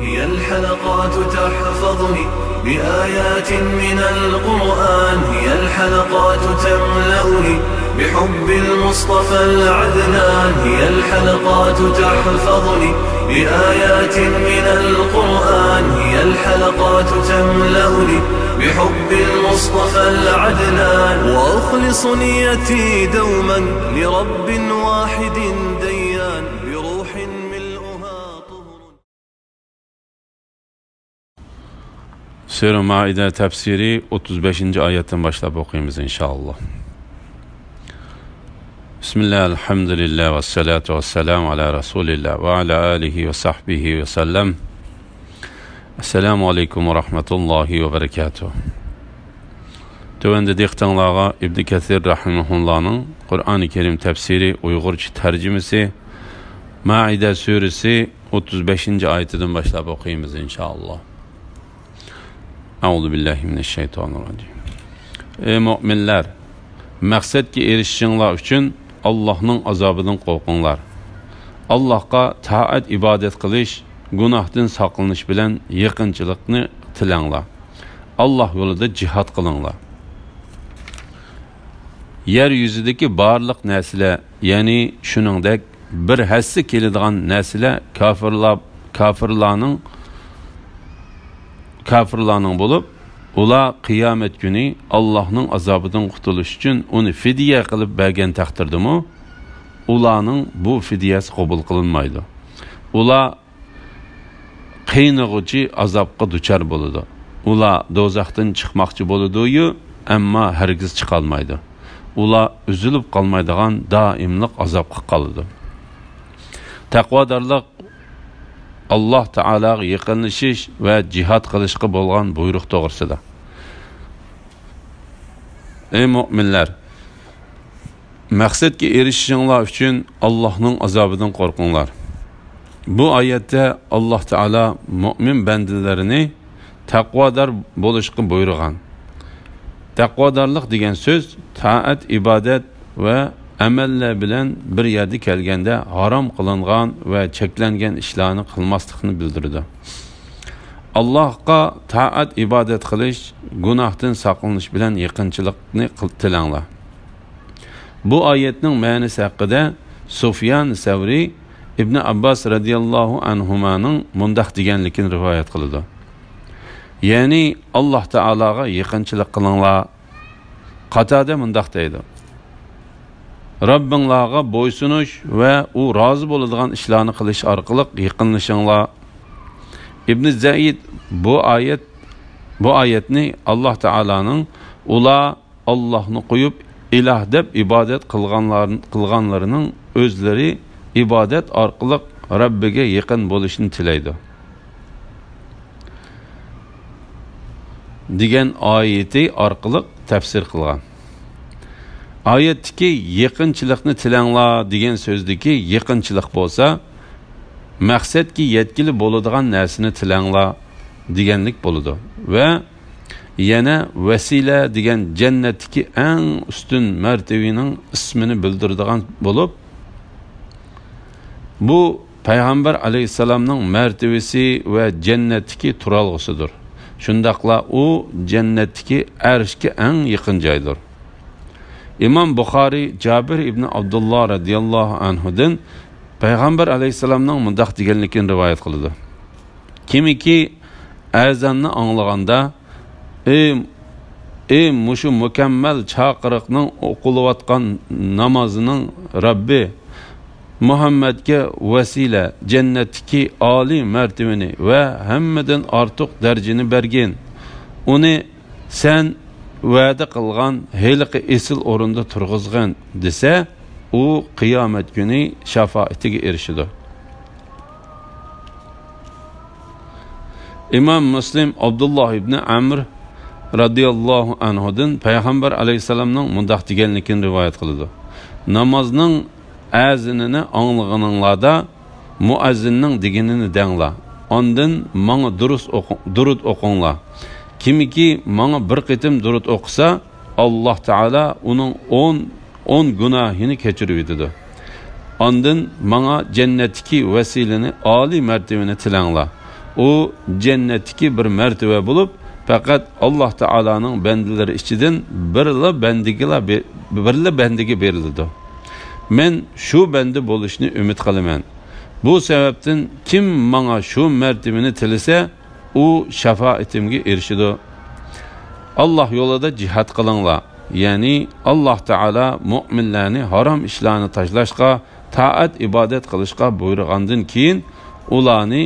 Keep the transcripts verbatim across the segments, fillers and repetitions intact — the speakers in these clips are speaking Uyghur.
هي الحلقات تحفظني بآيات من القرآن، هي الحلقات تملأني بحب المصطفى العدنان، هي الحلقات تحفظني بآيات من القرآن، هي الحلقات تملأني بحب المصطفى العدنان، وأخلص نيتي دوما لرب واحد ديان، بروح ملؤها طهر. سۈرە مائىدە تەپسىرى ئوتتۇز بەشىنچى ئايەتتىن باشلاپ ئوقۇيمىز، ئىنشائاللا. بىسمىللا، ئەلھەمدۇلىللا، ۋەسسالاتۇ ۋەسسالامۇ ئالا رەسۇلىللا ۋە ئالا ئالىھى ۋە سەھبىھى ۋەسەللەم. ئەسسالامۇ ئەلەيكۇم ۋە رەھمەتۇللاھى ۋە بەرەكاتۇھ. تۆۋەندە دىققىتىڭلارغا ئىبن كەسىر رەھىمەھۇللانىڭ قۇرئانى كەرىم تەپسىرى ئۇيغۇرچە تەرجىمىسى، مائىدە سۈرىسى ئوتتۇز بەشىنچى ئايىتىدىن باشلاپ ئوقۇيمىز، ئىنشائاللا. ئەئۇزۇ بىللاھى مىنەششەيتانىررەجىم. ئەي مۆمىنلەر! مەقسەتكە ئېرىشىشىڭلار ئۈچۈن ئاللاھنىڭ ئازابىدىن قورقۇڭلار. ئاللاھقا تائەت ئىبادەت قىلىش، گۇناھتىن ساقلىنىش بىلەن يېقىنچىلىقنى تىلەڭلار. ئاللاھ يولىدا جىھاد قىلىڭلار. يەر يۈزىدىكى بارلىق نەرسىلەر، يەنى شۇنىڭدەك بىر ھەسسە كېلىدىغان نەرسىلەر كاپىرلار، كاپىرلارنىڭ، كاپىرلارنىڭ بولۇپ، ئۇلار قىيامەت كۈنى ئاللاھنىڭ ئازابىدىن قۇتۇلۇش ئۈچۈن ئۇنى فىدىيە قىلىپ بەرگەن تەقدىردىمۇ، ئۇلارنىڭ بۇ فىدىيەسى قوبۇل قىلىنمايدۇ. ئۇلار قىينىغۇچى ئازابقا دۇچار بولىدۇ. ئۇلار دوزاختىن چىقماقچى بولىدۇ-يۇ، ئەمما ھەرگىز چىقالمايدۇ. ئۇلار ئۈزۈلۈپ قالمايدىغان دائىملىق ئازابقا قالىدۇ. تەقۋادارلىق ئاللاھ تائالاغا يېقىنلىشىش ۋە جىھاد قىلىشقا بولغان بۇيرۇق توغرىسىدا. ئەي مۆمىنلەر! مەقسەتكە ئېرىشىشىڭلار ئۈچۈن ئاللاھنىڭ ئازابىدىن قورقۇڭلار. بۇ ئايەتتە ئاللاھ تائالا مۆمىن بەندىلىرىنى تەقۋادار بولۇشقا بۇيرۇغان. تەقۋادارلىق دېگەن سۆز تائەت، ئىبادەت ۋە ئەمەللەر بىلەن بىر يەردە كەلگەندە ھارام قىلىنغان ۋە چەكلەنگەن ئىشلارنى قىلماسلىقنى بىلدۈرىدۇ. ئاللاھقا تائەت، ئىبادەت قىلىش، گۇناھتىن ساقلىنىش بىلەن يېقىنچىلىقنى قىل-، تىلەڭلار. بۇ ئايەتنىڭ مەنىسى ھەققىدە سۇفيان سەۋرى ئىبنى ئابباس رەزىياللاھۇ ئەنھۇمانىڭ مۇنداق دېگەنلىكىنى رىۋايەت قىلىدۇ. يەنى، ئاللاھ تائالاغا يېقىنچىلىق قىلىڭلار. قاتادە مۇنداق دەيدۇ: رەببىڭلارغا بويسۇنۇش ۋە ئۇ رازى بولىدىغان ئىشلارنى قىلىش ئارقىلىق يېقىنلىشىڭلار. ئىبنى زەيد بۇ ئايەت، بۇ ئايەتنى ئاللاھ تائالانىڭ ئۇلار ئاللاھنى قويۇپ، ئىلاھ دەپ ئىبادەت قىلغانلار-، قىلغانلىرىنىڭ ئۆزلىرى ئىبادەت ئارقىلىق رەببىگە يېقىن بولۇشنى تىلەيدۇ، دېگەن ئايىتى ئارقىلىق تەپسىر قىلغان. ئايەتتىكى يېقىنچىلىقنى تىلەڭلار دېگەن سۆزدىكى يېقىنچىلىق بولسا، مەقسەتكە يەتكىلى بولىدىغان نەرسىنى تىلەڭلار دېگەنلىك بولىدۇ ۋە يەنە ۋەسىلە دېگەن جەننەتتىكى ئەڭ ئۈستۈن مەرتىۋىنىڭ ئىسمىنى بىلدۈرىدىغان بولۇپ، بۇ پەيغەمبەر ئەلەيھىسسالامنىڭ مەرتىۋىسى ۋە جەننەتتىكى تۇرالغۇسىدۇر. شۇنداقلا ئۇ جەننەتتىكى ئەرشكە ئەڭ يېقىن جايدۇر. ئىمام بۇخارىي جابىر ئىبنى ئابدۇللا رەزىياللاھۇ ئەنھۇدىن پەيغەمبەر ئەلەيھىسسالامنىڭ مۇنداق دېگەنلىكىنى رىۋايەت قىلىدۇ: كىمكى ئەزاننى ئاڭلىغاندا، ئى، ئى مۇشۇ مۇكەممەل چاقىرىقنىڭ ئوقۇلۇۋاتقان نامازنىڭ رەببى، مۇھەممەدكە ۋەسىلە، جەننەتتىكى ئالىي مەرتىۋىنى ۋە ھەممىدىن ئارتۇق دەرىجىنى بەرگىن، ئۇنى سەن ۋەدە قىلغان ھېلىقى ئېسىل ئورۇندا تۇرغۇزغىن، دېسە، ئۇ قىيامەت كۈنى شاپائىتىگە ئېرىشىدۇ. ئىمام مۇسلىم ئابدۇللا ئىبنى ئەمر رەزىياللاھۇ ئەنھۇدىن پەيغەمبەر ئەلەيھىسسالامنىڭ مۇنداق دېگەنلىكىنى رىۋايەت قىلىدۇ: نامازنىڭ ئەزىنىنى ئاڭلىغىنىڭلاردا، مۇئەززىننىڭ دېگىنىنى دەڭلار. ئاندىن ماڭا دۇرۇس ئوقۇ-، دۇرۇت ئوقۇڭلار. كىمكى ماڭا بىر قېتىم دۇرۇت ئوقۇسا، ئاللاھ تائالا ئۇنىڭ ئون، ئون گۇناھىنى كەچۈرۈۋېتىدۇ. ئاندىن ماڭا جەننەتتىكى ۋەسىلىنى، ئالىي مەرتىۋىنى تىلەڭلار. ئۇ جەننەتتىكى بىر مەرتىۋە بولۇپ، پەقەت ئاللاھ تائالانىڭ بەندىلىرى ئىچىدىن بىرلا بەندىگىلا بې-، بىرلا بەندىگە بېرىلىدۇ. مەن شۇ بەندە بولۇشنى ئۈمىد قىلىمەن. بۇ سەۋەبتىن كىم ماڭا شۇ مەرتىۋىنى تىلىسە، ئۇ شاپائىتىمگە ئېرىشىدۇ. ئاللاھ يولىدا جىھاد قىلىڭلار، يەنى ئاللاھ تائالا مۆمىنلەرنى ھارام ئىشلارنى تاشلاشقا، تائەت-ئىبادەت قىلىشقا بۇيرۇغاندىن كېيىن، ئۇلارنى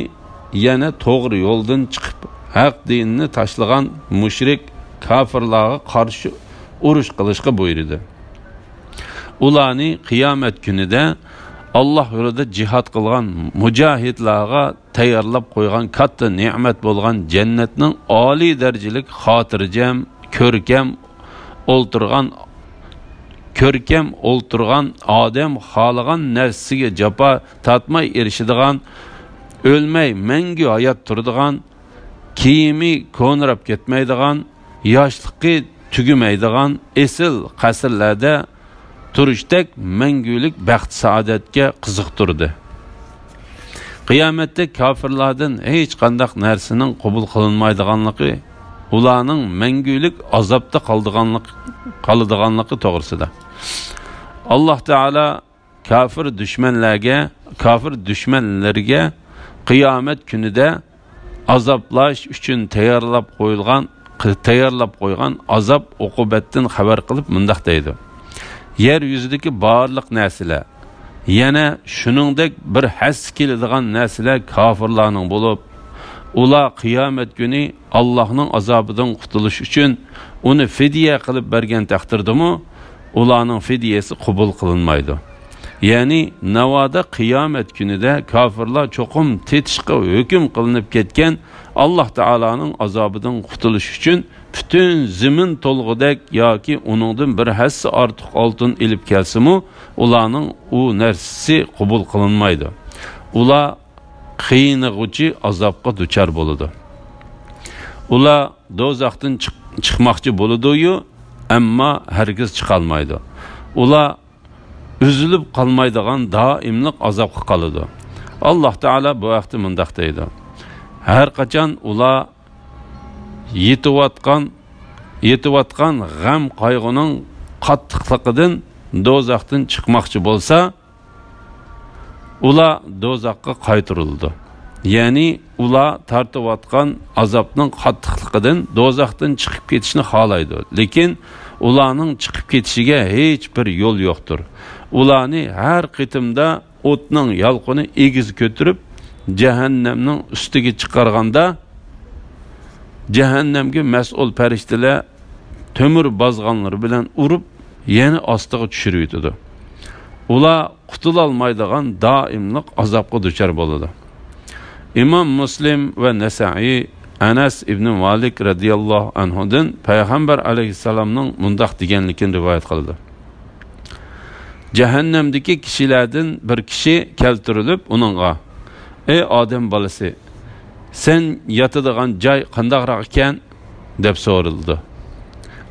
يەنە توغرا يولدىن چىقىپ، ھەق دىننى تاشلىغان مۇشرىك كاپىرلارغا قارشى ئۇرۇش قىلىشقا بۇيرۇدى. ئۇلارنى قىيامەت كۈنىدە ئاللاھ يولىدا جىھاد قىلغان مۇجاھىدلارغا تەييارلاپ قويغان كاتتا نېمەت بولغان جەننەتنىڭ ئالىي دەرىجىلىك، خاتىرجەم، كۆركەم ئولتۇرغان، كۆركەم ئولتۇرغان ئادەم خالىغان نەرسىگە جاپا تارتماي ئېرىشىدىغان، ئۆلمەي مەڭگۈ ھايات تۇرىدىغان، كىيىمى كونىراپ كەتمەيدىغان، ياشلىقى تۈگىمەيدىغان ئېسىل قەسىرلەردە تۇرۇشتەك مەڭگۈلۈك بەخت-سائادەتكە قىزىقتۇردى. قىيامەتتە كاپىرلاردىن ھېچقانداق نەرسىنىڭ قوبۇل قىلىنمايدىغانلىقى، ئۇلارنىڭ مەڭگۈلۈك ئازابتا قالىدىغانلىق-، قالىدىغانلىقى توغرىسىدا. ئاللاھ تائالا كاپىر دۈشمەنلەرگە، كاپىر دۈشمەنلىرىگە قىيامەت كۈنىدە ئازابلاش ئۈچۈن تەييارلاپ قويۇلغان، تەييارلاپ قويغان ئازاب ئوقۇبەتتىن خەۋەر قىلىپ مۇنداق دەيدۇ: يەر يۈزىدىكى بارلىق نەرسىلەر، يەنە شۇنىڭدەك بىر ھەسسە كېلىدىغان نەرسىلەر كاپىرلارنىڭ بولۇپ، ئۇلار قىيامەت كۈنى ئاللاھنىڭ ئازابىدىن قۇتۇلۇش ئۈچۈن ئۇنى فىدىيە قىلىپ بەرگەن تەقدىردىمۇ، ئۇلارنىڭ فىدىيەسى قوبۇل قىلىنمايدۇ. يەنى ناۋادا قىيامەت كۈنىدە كاپىرلار چوقۇم تېتىشقا ھۆكۈم قىلىنىپ كەتكەن ئاللاھ تائالانىڭ ئازابىدىن قۇتۇلۇش ئۈچۈن پۈتۈن زېمىن تولغۇدەك ياكى ئۇنىڭدىن بىر ھەسسە ئارتۇق ئالتۇن ئېلىپ كەلسىمۇ، ئۇلارنىڭ ئۇ نەرسىسى قوبۇل قىلىنمايدۇ. ئۇلار قىينىغۇچى ئازابقا دۇچار بولىدۇ. ئۇلار دوزاختىن چىق-، چىقماقچى بولىدۇ-يۇ، ئەمما ھەرگىز چىقالمايدۇ. ئۇلار ئۈزۈلۈپ قالمايدىغان دائىملىق ئازابقا قالىدۇ. ئاللاھ تائالا بۇ ھەقتە مۇنداق دەيدۇ: ھەر قاچان ئۇلار يېتىۋاتقان، يېتىۋاتقان غەم-قايغۇنىڭ قاتتىقلىقىدىن دوزاختىن چىقماقچى بولسا، ئۇلار دوزاخقا قايتۇرۇلىدۇ. يەنى ئۇلار تارتىۋاتقان ئازابنىڭ قاتتىقلىقىدىن دوزاختىن چىقىپ كېتىشنى خالايدۇ. لېكىن ئۇلارنىڭ چىقىپ كېتىشىگە ھېچ بىر يول يوقتۇر. ئۇلارنى ھەر قېتىمدا ئوتنىڭ يالقۇنى ئېگىز كۆتۈرۈپ، جەھەننەمنىڭ ئۈستىگە چىقارغاندا، جەھەننەمگە مەسئۇل پەرىشتىلەر تۆمۈر بازغانلىرى بىلەن ئۇرۇپ، يەنە ئاستىغا چۈشۈرۈۋېتىدۇ. ئۇلار قۇتۇلالمايدىغان دائىملىق ئازابقا دۇچار بولىدۇ. ئىمام مۇسلىم ۋە نەسائىي ئەنەس ئىبنى مالىك رەزىياللاھۇ ئەنھۇدىن پەيغەمبەر ئەلەيھىسسالامنىڭ مۇنداق دېگەنلىكىنى رىۋايەت قىلىدۇ: جەھەننەمدىكى كىشىلەردىن بىر كىشى كەلتۈرۈلۈپ، ئۇنىڭغا: «ئەي ئادەم بالىسى، سەن ياتىدىغان جاي قانداقراق ئىكەن؟» دەپ سورىلىدۇ.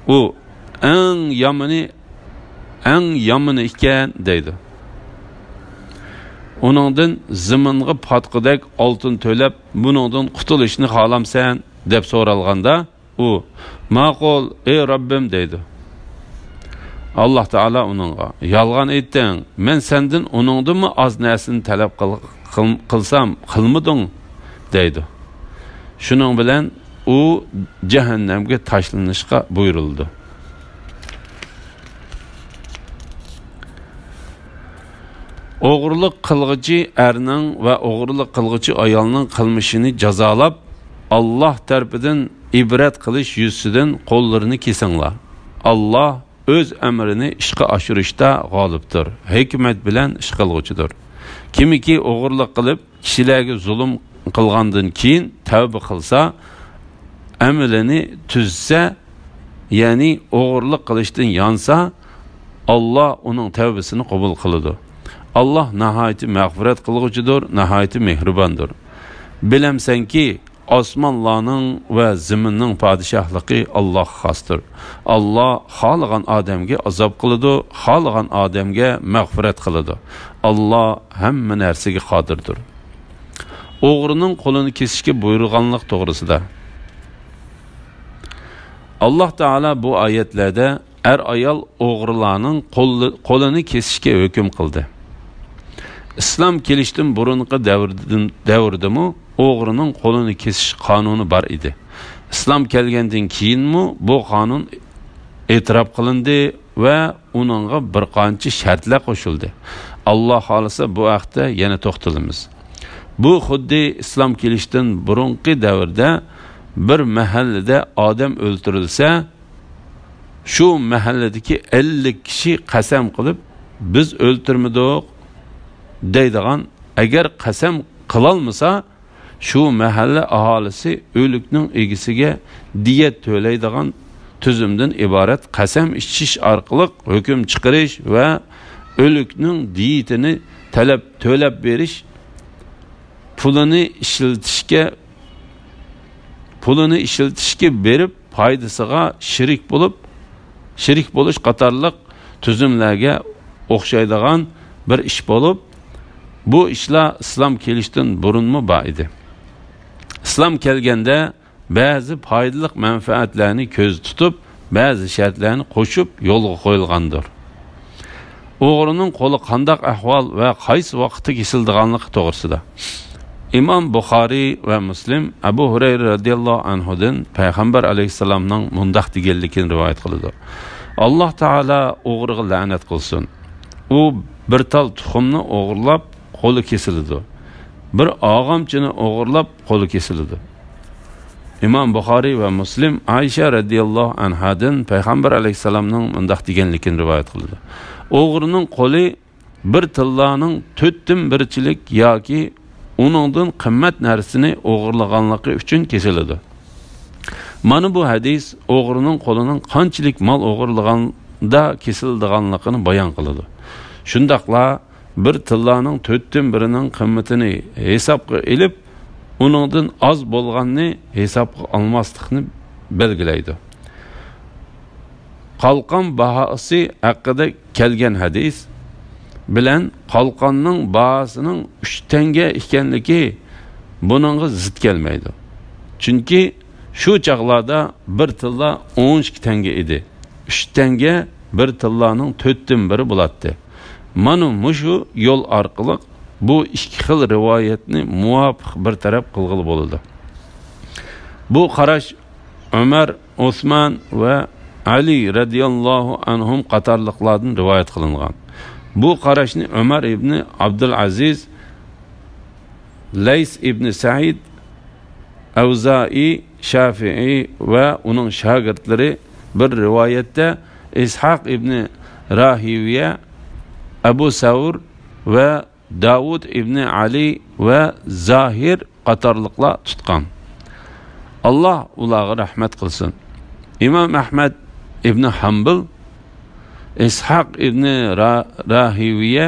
ئۇ: «ئەڭ يامىنى، ئەڭ يامىنى ئىكەن» دەيدۇ. ئۇنىڭدىن: «زېمىنغا پاتقۇدەك ئالتۇن تۆلەپ، بۇنىڭدىن قۇتۇلۇشنى خالامسەن؟» دەپ سورالغاندا، ئۇ: «ماقۇل، ئەي رەببىم» دەيدۇ. ئاللاھ تائالا ئۇنىڭغا: «يالغان ئېيتتىڭ، مەن سەندىن ئۇنىڭدىنمۇ ئاز نەرسىنى تەلەپ قىل-، قىل-، قىلسام، قىلمىدىڭ» دەيدۇ. شۇنىڭ بىلەن ئۇ جەھەننەمگە تاشلىنىشقا بۇيرۇلىدۇ. ئوغرىلىق قىلغۇچى ئەرنىڭ ۋە ئوغرىلىق قىلغۇچى ئايالنىڭ قىلمىشىنى جازالاپ، ئاللاھ تەرىپىدىن ئىبرەت قىلىش يۈزىسىدىن قوللىرىنى كېسىڭلار. ئاللاھ ئۆز ئەمرىنى ئىشقا ئاشۇرۇشتا غالىبتۇر، ھېكمەت بىلەن ئىش قىلغۇچىدۇر. كىمكى ئوغرىلىق قىلىپ، كىشىلەرگە زۇلۇم قىلغاندىن كېيىن تەۋبە قىلسا، ئەمىلىنى تۈزسە، يەنى ئوغرىلىق قىلىشتىن يانسا، ئاللاھ ئۇنىڭ تەۋبىسىنى قوبۇل قىلىدۇ. ئاللاھ ناھايىتى مەغپىرەت قىلغۇچىدۇر، ناھايىتى مېھرىباندۇر. بىلەمسەنكى، ئاسمانلارنىڭ ۋە زېمىننىڭ پادىشاھلىقى ئاللاھقا خاستۇر. ئاللاھ خالىغان ئادەمگە ئازاب قىلىدۇ، خالىغان ئادەمگە مەغپىرەت قىلىدۇ. ئاللاھ ھەممە نەرسىگە قادىردۇر. ئوغرىنىڭ قولىنى كېسىشكە بۇيرۇغانلىق توغرىسىدا. ئاللاھ تائالا بۇ ئايەتلەردە ئەر-ئايال ئوغرىلارنىڭ قولى-، قولىنى كېسىشكە ھۆكۈم قىلدى. ئىسلام كېلىشتىن بۇرۇنقى دەۋردىن، دەۋردىمۇ ئوغرىنىڭ قولىنى كېسىش قانۇنى بار ئىدى. ئىسلام كەلگەندىن كېيىنمۇ بۇ قانۇن ئېتىراپ قىلىندى ۋە ئۇنىڭغا بىر قانچە شەرتلەر قوشۇلدى. ئاللاھ خالىسا، بۇ ھەقتە يەنە توختىلىمىز. بۇ خۇددى ئىسلام كېلىشتىن بۇرۇنقى دەۋردە بىر مەھەللىدە ئادەم ئۆلتۈرۈلسە، شۇ مەھەللىدىكى ئەللىك كىشى قەسەم قىلىپ، «بىز ئۆلتۈرمىدۇق» دەيدىغان، ئەگەر قەسەم قىلالمىسا، شۇ مەھەللە ئاھالىسى ئۆلۈكنىڭ ئىگىسىگە دىيەت تۆلەيدىغان تۈزۈمدىن ئىبارەت قەسەم ئىچىش ئارقىلىق ھۆكۈم چىقىرىش ۋە ئۆلۈكنىڭ دىيىتىنى تەلەپ، تۆلەپ بېرىش پۇلىنى ئىشلىتىشكە، پۇلىنى ئىشلىتىشكە بېرىپ، پايدىسىغا شېرىك بولۇپ، شېرىك بولۇش قاتارلىق تۈزۈملەرگە ئوخشايدىغان بىر ئىش بولۇپ، بۇ ئىشلار ئىسلام كېلىشتىن بۇرۇنمۇ بار ئىدى. ئىسلام كەلگەندە بەزى پايدىلىق مەنپەئەتلەرنى كۆزدە تۇتۇپ، بەزى شەرتلەرنى قوشۇپ يولغا قويۇلغاندۇر. ئوغرىنىڭ قولى قانداق ئەھۋال ۋە قايسى ۋاقىتتا كېسىلىدىغانلىقى توغرىسىدا. ئىمام بۇخارىي ۋە مۇسلىم ئەبۇ ھۇرەيرە رەزىياللاھۇ ئەنھۇدىن پەيغەمبەر ئەلەيھىسسالامنىڭ مۇنداق دېگەنلىكىنى رىۋايەت قىلىدۇ: «ئاللاھ تائالا ئوغرىغا لەنەت قىلسۇن. ئۇ بىر تال تۇخۇمنى ئوغرىلاپ، قولى كېسىلىدۇ. بىر ئاغامچىنى ئوغرىلاپ، قولى كېسىلىدۇ.» ئىمام بۇخارىي ۋە مۇسلىم ئائىشە رەزىياللاھۇ ئەنھادىن پەيغەمبەر ئەلەيھىسسالامنىڭ مۇنداق دېگەنلىكىنى رىۋايەت قىلىدۇ: «ئوغرىنىڭ قولى بىر تىللانىڭ تۆتتىن بىرچىلىك ياكى ئۇنىڭدىن قىممەت نەرسىنى ئوغرىلىغانلىقى ئۈچۈن كېسىلىدۇ.» مانا بۇ ھەدىس ئوغرىنىڭ قولىنىڭ قانچىلىك مال ئوغرىلىغاندا كېسىلىدىغانلىقىنى بايان قىلىدۇ. شۇنداقلا بىر تىللانىڭ تۆتتىن بىرىنىڭ قىممىتىنى ھېسابقا ئېلىپ، ئۇنىڭدىن ئاز بولغاننى ھېسابقا ئالماسلىقنى بەلگىلەيدۇ. قالقان باھاسى ھەققىدە كەلگەن ھەدىس بىلەن قالقاننىڭ باھاسىنىڭ ئۈچ تەڭگە ئىكەنلىكى بۇنىڭغا زىت كەلمەيدۇ. چۈنكى شۇ چاغلاردا بىر تىللا ئون ئىككى تەڭگە ئىدى. ئۈچ تەڭگە بىر تىللانىڭ تۆتتىن بىرى بولاتتى. مانا مۇشۇ يول ئارقىلىق بۇ ئىككى خىل رىۋايەتنى مۇۋاپىق بىر تەرەپ قىلغىلى بولىدۇ. بۇ قاراش ئۆمەر، ئوسمان ۋە ئەلى رەزىياللاھۇ ئەنھۇم قاتارلىقلاردىن رىۋايەت قىلىنغان. بۇ قاراشنى ئۆمەر ئىبنى ئابدۇلئەزىز، لەيس ئىبنى سەئىد، ئەۋزائىي، شافىئىي ۋە ئۇنىڭ شاگىرتلىرى، بىر رىۋايەتتە ئىسھاق ئىبنى راھىۋىيە، ئەبۇ سەۋر ۋە داۋۇد ئىبنى ئەلى ۋە زاھىر قاتارلىقلار تۇتقان. ئاللاھ ئۇلارغا رەھمەت قىلسۇن. ئىمام ئەھمەد ئىبنى ھەمبىل، ئىسھاق ئىبنى را-، راھىۋىيە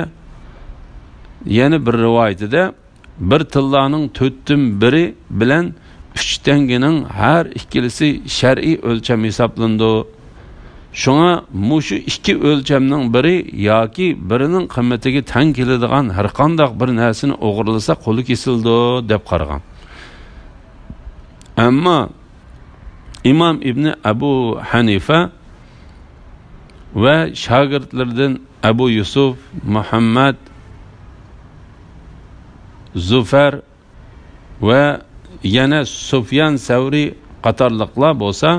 يەنە بىر رىۋايىتىدە، بىر تىللانىڭ تۆتتىن بىرى بىلەن ئۈچ تەڭگىنىڭ ھەر ئىككىلىسى شەرئىي ئۆلچەم ھېسابلىنىدۇ. شۇڭا مۇشۇ ئىككى ئۆلچەمنىڭ بىرى ياكى بىرىنىڭ قىممىتىگە تەڭ كېلىدىغان ھەرقانداق بىر نەرسىنى ئوغرىلىسا، قولى كېسىلىدۇ، دەپ قارىغان. ئەمما ئىمام ئىبنى ئەبۇ ھەنىفە ۋە شاگىرتلىرىدىن ئەبۇ يۈسۈپ، مۇھەممەد، زۇفەر ۋە يەنە سۇفيان سەۋرى قاتارلىقلار بولسا،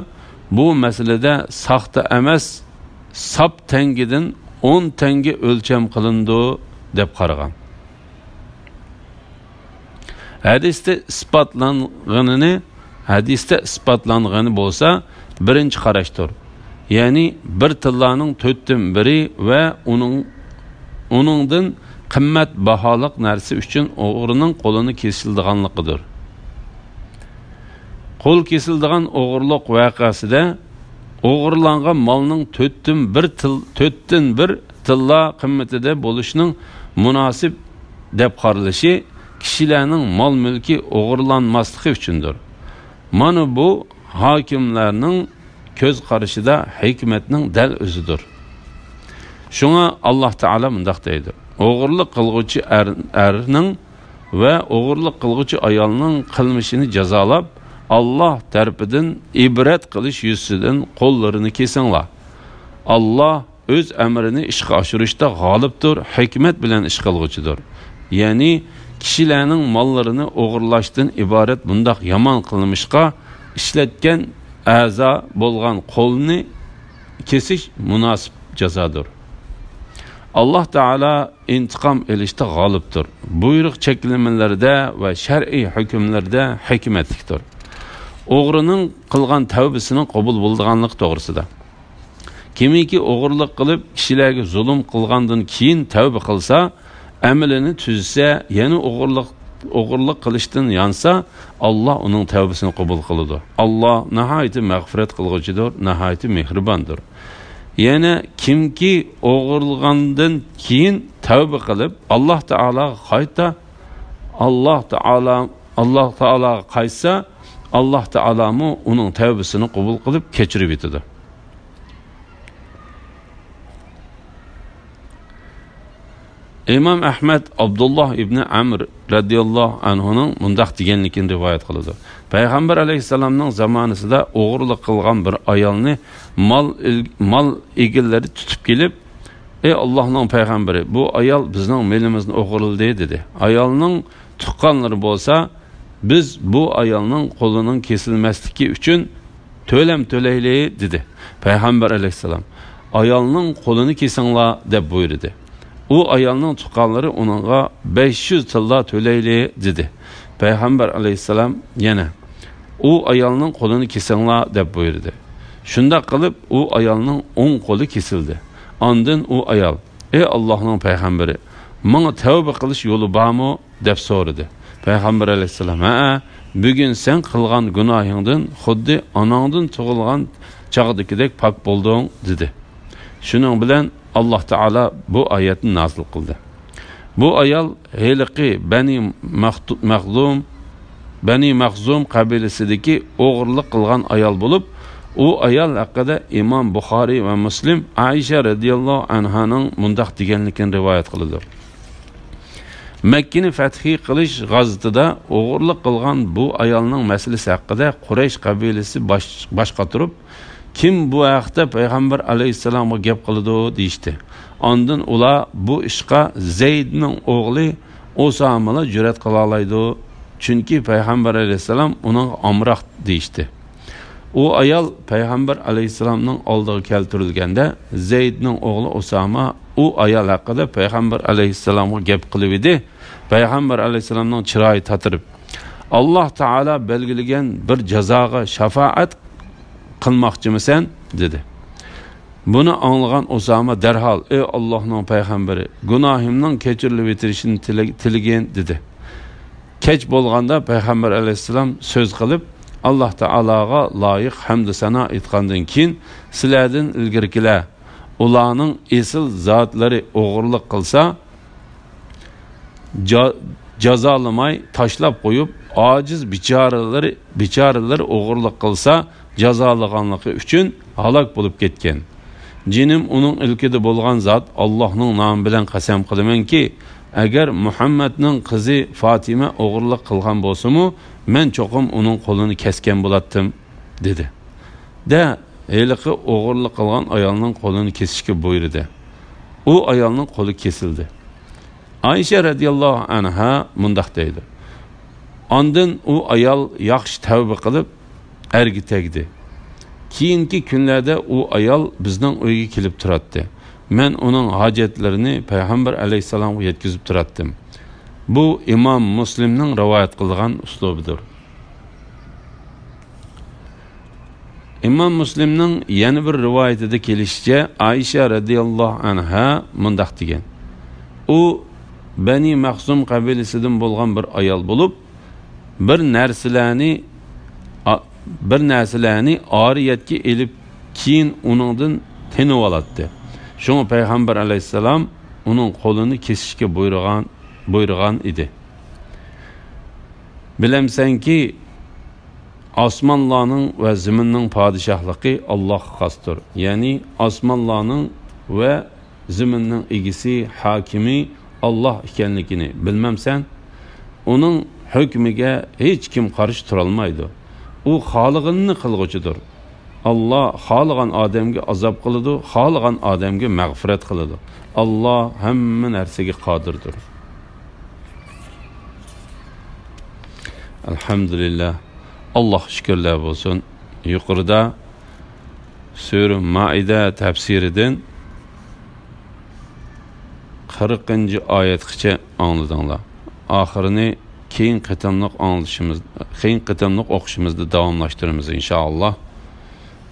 بۇ مەسىلىدە ساختا ئەمەس، ساپ تەڭگىدىن ئون تەڭگە ئۆلچەم قىلىنىدۇ، دەپ قارىغان. ھەدىستە ئىسپاتلانغىنىنى، ھەدىستە ئىسپاتلانغىنى بولسا، بىرىنچى قاراشتۇر. يەنى بىر تىللانىڭ تۆتتىن بىرى ۋە ئۇنىڭ، ئۇنىڭدىن قىممەت باھالىق نەرسە ئۈچۈن ئوغرىنىڭ قولىنى كېسىلىدىغانلىقىدۇر. قول كېسىلىدىغان ئوغرىلىق ۋەقەسىدە ئوغرىلانغان مالنىڭ تۆتتىن بىر تىل-، تۆتتىن بىر تىللا قىممىتىدە بولۇشنىڭ مۇناسىپ دەپ قارىلىشى كىشىلەرنىڭ مال-مۈلكى ئوغرىلانماسلىقى ئۈچۈندۇر. مانا بۇ ھاكىملارنىڭ كۆز قارىشىدا ھېكمەتنىڭ دەل ئۆزىدۇر. شۇڭا ئاللاھ تائالا مۇنداق دەيدۇ: «ئوغرىلىق قىلغۇچى ئەر، ئەرنىڭ ۋە ئوغرىلىق قىلغۇچى ئايالنىڭ قىلمىشىنى جازالاپ، ئاللاھ تەرىپىدىن ئىبرەت قىلىش يۈزىسىدىن قوللىرىنى كېسىڭلار. ئاللاھ ئۆز ئەمرىنى ئىشقا ئاشۇرۇشتا غالىبتۇر، ھېكمەت بىلەن ئىش قىلغۇچىدۇر. يەنى كىشىلەرنىڭ ماللىرىنى ئوغرىلاشتىن ئىبارەت بۇنداق يامان قىلمىشقا ئىشلەتكەن ئەزا بولغان قولنى كېسىش مۇناسىپ جازادۇر. ئاللاھ تائالا ئىنتىقام ئېلىشتا غالىبتۇر. بۇيرۇق چەكلىمىلىرىدە ۋە شەرئىي ھۆكۈملىرىدە ھېكمەتلىكتۇر. ئوغرىنىڭ قىلغان تەۋبىسىنىڭ قوبۇل بولىدىغانلىقى توغرىسىدا. كىمكى ئوغرىلىق قىلىپ، كىشىلەرگە زۇلۇم قىلغاندىن كېيىن تەۋبە قىلسا، ئەمىلىنى تۈزسە، يەنە ئوغرىلىق، ئوغرىلىق قىلىشتىن يانسا، ئاللاھ ئۇنىڭ تەۋبىسىنى قوبۇل قىلىدۇ. ئاللاھ ناھايىتى مەغپىرەت قىلغۇچىدۇر، ناھايىتى مېھرىباندۇر. يەنە كىمكى ئوغرىلىغاندىن كېيىن تەۋبە قىلىپ، ئاللاھ تائالاغا قايتا، ئاللاھ تائالا، ئاللاھ تائالاغا قايتسا، ئاللاھ تائالامۇ ئۇنىڭ تەۋبىسىنى قوبۇل قىلىپ كەچۈرۈۋېتىدۇ. ئىمام ئەھمەد ئابدۇللاھ ئىبنى ئەمر رەزىياللاھۇ ئەنھۇنىڭ مۇنداق دېگەنلىكىنى رىۋايەت قىلىدۇ. پەيغەمبەر ئەلەيھىسسالامنىڭ زامانىسىدا ئوغرىلىق قىلغان بىر ئايالنى مال ئىل-، مال ئىگىلىرى تۇتۇپ كېلىپ، ئەي ئاللاھنىڭ پەيغەمبىرى، بۇ ئايال بىزنىڭ مېلىمىزنى ئوغرىلىدى، دېدى. ئايالنىڭ تۇغقانلىرى بولسا، بىز بۇ ئايالنىڭ قولىنىڭ كېسىلمەسلىكى ئۈچۈن تۆلەم تۆلەيلى، دېدى. پەيغەمبەر ئەلەيھىسسالام، ئايالنىڭ قولىنى كېسىڭلار، دەپ بۇيرۇدى. ئۇ ئايالنىڭ تۇغقانلىرى ئۇنىڭغا بەش يۈز تىللا تۆلەيلى، دېدى. پەيغەمبەر ئەلەيھىسسالام يەنە، ئۇ ئايالنىڭ قولىنى كېسىڭلار، دەپ بۇيرۇدى. شۇنداق قىلىپ، ئۇ ئايالنىڭ ئوڭ قولى كېسىلدى. ئاندىن ئۇ ئايال، ئەي ئاللاھنىڭ پەيغەمبىرى، ماڭا تەۋبە قىلىش يولى بارمۇ؟ دەپ سورىدى. پەيغەمبەر ئەلەيھىسسالام، ھەئە، بۈگۈن سەن قىلغان گۇناھىڭدىن خۇددى ئاناڭدىن تۇغۇلغان چاغدىكىدەك پاك بولدۇڭ، دېدى. شۇنىڭ بىلەن ئاللاھ تائالا بۇ ئايەتنى نازىل قىلدى. بۇ ئايال ھېلىقى بەنى مەختۇ-، مەخزۇم، بەنى مەخزۇم قەبىلىسىدىكى ئوغرىلىق قىلغان ئايال بولۇپ، ئۇ ئايال ھەققىدە ئىمام بۇخارىي ۋە مۇسلىم ئائىشە رەزىياللاھۇ ئەنھانىڭ مۇنداق دېگەنلىكىنى رىۋايەت قىلىدۇ. مەككىنى فەتھى قىلىش غازىتىدا ئوغرىلىق قىلغان بۇ ئايالنىڭ مەسىلىسى ھەققىدە قۇرەيش قەبىلىسى باش، باش قاتۇرۇپ، كىم بۇ ھەقتە پەيغەمبەر ئەلەيھىسسالامغا گەپ قىلىدۇ؟ دېيىشتى. ئاندىن ئۇلار بۇ ئىشقا زەيدنىڭ ئوغلى ئۇسامىلا جۈرئەت قىلالايدۇ، چۈنكى پەيغەمبەر ئەلەيھىسسالام ئۇنىڭغا ئامراق، دېيىشتى. ئۇ ئايال پەيغەمبەر ئەلەيھىسسالامنىڭ ئالدىغا كەلتۈرۈلگەندە، زەيدنىڭ ئوغلى ئۇساما ئۇ ئايال ھەققىدە پەيغەمبەر ئەلەيھىسسالامغا گەپ قىلىۋىدى. پەيغەمبەر ئەلەيھىسسالامنىڭ چىرايى تاتىرىپ، ئاللاھ تائالا بەلگىلىگەن بىر جازاغا شاپائەت قىلماقچىمىسەن؟ دېدى. بۇنى ئاڭلىغان ئۇساما دەرھال، ئەي ئاللاھنىڭ پەيغەمبىرى، گۇناھىمنىڭ كەچۈرۈلۈۋېتىلىشىنى تىلە-، تىلىگىن، دېدى. كەچ بولغاندا پەيغەمبەر ئەلەيھىسسالام سۆز قىلىپ، ئاللاھ تائالاغا لايىق ھەمدۇ سانا ئېيتقاندىن كېيىن، سىلەردىن ئىلگىرىكىلەر، ئۇلارنىڭ ئېسىل زاتلىرى ئوغرىلىق قىلسا، جا-، جازالىماي تاشلاپ قويۇپ، ئاجىز بىچارىلىرى، بىچارىلىرى ئوغرىلىق قىلسا، جازالىغانلىقى ئۈچۈن ھالاك بولۇپ كەتكەن. جېنىم ئۇنىڭ ئىلكىدە بولغان زات ئاللاھنىڭ نامى بىلەن قەسەم قىلىمەنكى، ئەگەر مۇھەممەدنىڭ قىزى فاتىمە ئوغرىلىق قىلغان بولسىمۇ، مەن چوقۇم ئۇنىڭ قولىنى كەسكەن بولاتتىم، دېدى. دە، ھېلىقى ئوغرىلىق قىلغان ئايالنىڭ قولىنى كېسىشكە بۇيرۇدى. ئۇ ئايالنىڭ قولى كېسىلدى. ئائىشە رەزىياللاھۇ ئەنھا مۇنداق دەيدۇ، ئاندىن ئۇ ئايال ياخشى تەۋبە قىلىپ، ئەرگە تەگدى. كېيىنكى كۈنلەردە ئۇ ئايال بىزنىڭ ئۆيگە كېلىپ تۇراتتى. مەن ئۇنىڭ ھاجەتلىرىنى پەيغەمبەر ئەلەيھىسسالامغا يەتكۈزۈپ تۇراتتىم. بۇ ئىمام مۇسلىمنىڭ رىۋايەت قىلغان ئۇسلۇبىدۇر. ئىمام مۇسلىمنىڭ يەنە بىر رىۋايىتىدە كېلىشىچە، ئائىشە رەزىياللاھۇ ئەنھا مۇنداق دېگەن، ئۇ بەنى مەخزۇم قەبىلىسىدىن بولغان بىر ئايال بولۇپ، بىر نەرسىلەرنى، ئا-، بىر نەرسىلەرنى ئارىيەتكە ئېلىپ، كېيىن ئۇنىڭدىن تېنىۋالاتتى. شۇڭا پەيغەمبەر ئەلەيھىسسالام ئۇنىڭ قولىنى كېسىشكە بۇيرۇغان، بۇيرۇغان ئىدى. بىلەمسەنكى، ئاسمانلارنىڭ ۋە زېمىننىڭ پادىشاھلىقى ئاللاھقا خاستۇر. يەنى ئاسمانلارنىڭ ۋە زېمىننىڭ ئىگىسى، ھاكىمى ئاللاھ ئىكەنلىكىنى بىلمەمسەن؟ ئۇنىڭ ھۆكمىگە ھېچكىم قارشى تۇرالمايدۇ. ئۇ خالىغىنىنى قىلغۇچىدۇر. ئاللا خالىغان ئادەمگە ئازاب قىلىدۇ، خالىغان ئادەمگە مەغپىرەت قىلىدۇ. ئاللا ھەممە نەرسىگە قادىردۇر. ئەلھەمدۇلىللا. ئاللاغا شۈكۈرلەر بولسۇن. يۇقىرىدا سۈرە مائىدە تەپسىرىدىن قىرىقىنچى ئايەتكىچە ئاڭلىدىڭلار. ئاخىرىنى كېيىن قېتىملىق ئاڭلىشىمىز، كېيىن قېتىملىق ئوقۇشىمىزدا داۋاملاشتۇرىمىز، ئىنشائاللا.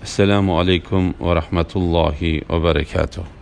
ئەسسالامۇ ئەلەيكۇم ۋە رەھمەتۇللاھى ۋە بەرەكاتۇھ.